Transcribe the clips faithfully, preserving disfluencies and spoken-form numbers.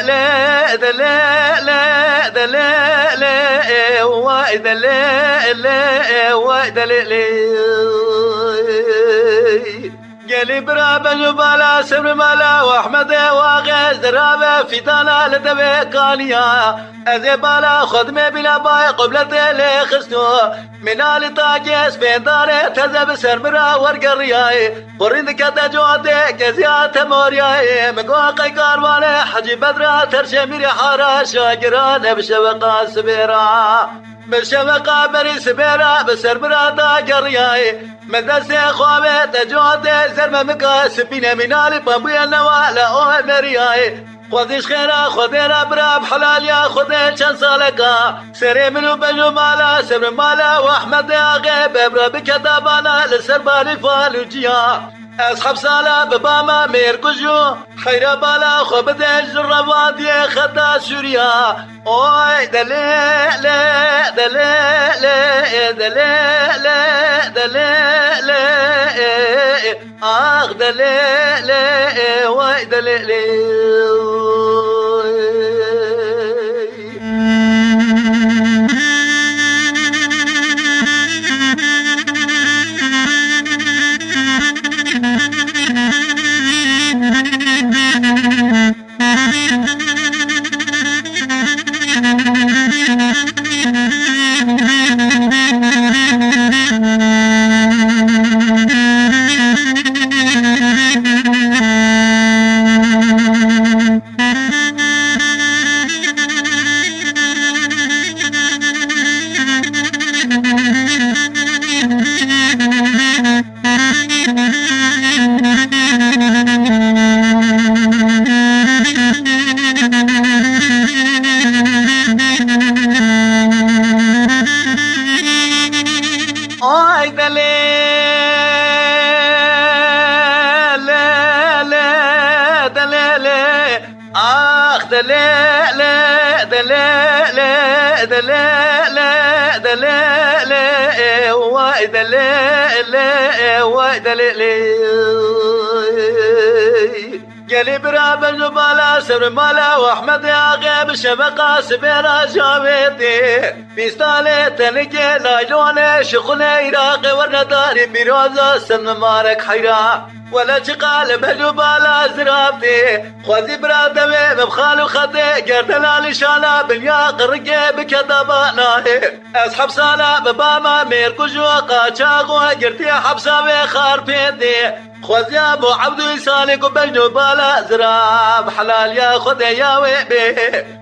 Lê, de lê, lê, de lê, lê, ê, way de lê, lê, ê, way de lê, lê. Gelî bira ben û bala, sewr mala û Ehmedê û axê zirave fîdana li devê kaniya. Ez ê bala xwe dimê bîna bayê qubletê lê xisto. Mînalî takê spêndarê teze bi ser min re wergeriyayê. Xurîn dikete cotê keziya temoriyayê. Min got qey karwanê Hecî Bedra terşê mîrê hara şagiran e bi şeveqa sibê re. Bi şeveqa berî sibê re bi ser min re dageriyayê. Min destê xwe avête cotê zerme min ka sibîne mînalî pembûye newa le o meriyayê. Xwedî ji xêra Xwedê re bira bi helaliya Xwedê çend saleka. Serê min û ben û mala, sewr mala û Ehmedê axê bevra bike dabana li ser balî falûciya. Ez heft sala bi bama mêrkuj û heyra bala xwe bide ji revandiyê xeta Sûriya. Oy delê lê, delê lê, delê lê, delê lê, ê, ê. Ax delê lê, way delê lê. Ay delê, lê, lê, delê, lê. Ax delê, lê, delê, lê, delê, lê, delê, lê, ê, way delê, lê, ê, way delê, lê. Gelî bira ben û bala, sewr mala û Ehmedê axê bi şeveqa sibê re javêtê. Pîstalê tenikê naylonê şixulê Iraqê wernedarî pîroza Sed Mimarek heyra. Wele çiqa li bel û bala ziravtê. Xwezî bira devê min bi xal û xetê gerdena lîşana binya qirikê bike dabanayê. Ez hepsana bi bama mêrkuj û qaçax û girtiye hepsa wê xarpêtê. Xweziya bo Ebdû Îsalê ku bejn û bala zirav helaliya Xwedê ya wê bê.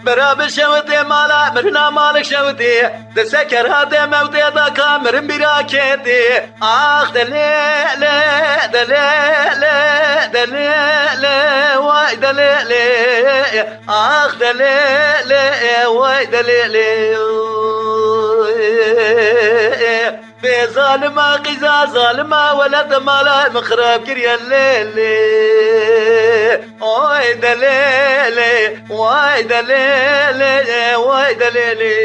Bira bi şewitê mala mirina malik şewitê. Di sekeratê mewtê da ka mirin bîra kêtê. Ax delê, lê, delê, lê, delê, lê, way delê, lê. Ax delê, lê, way delê, lê. Bê zalima qîza zalima weled mala min xirab kiriye lê, lê. Oy delê, lê, way delê, lê, way delê, lê.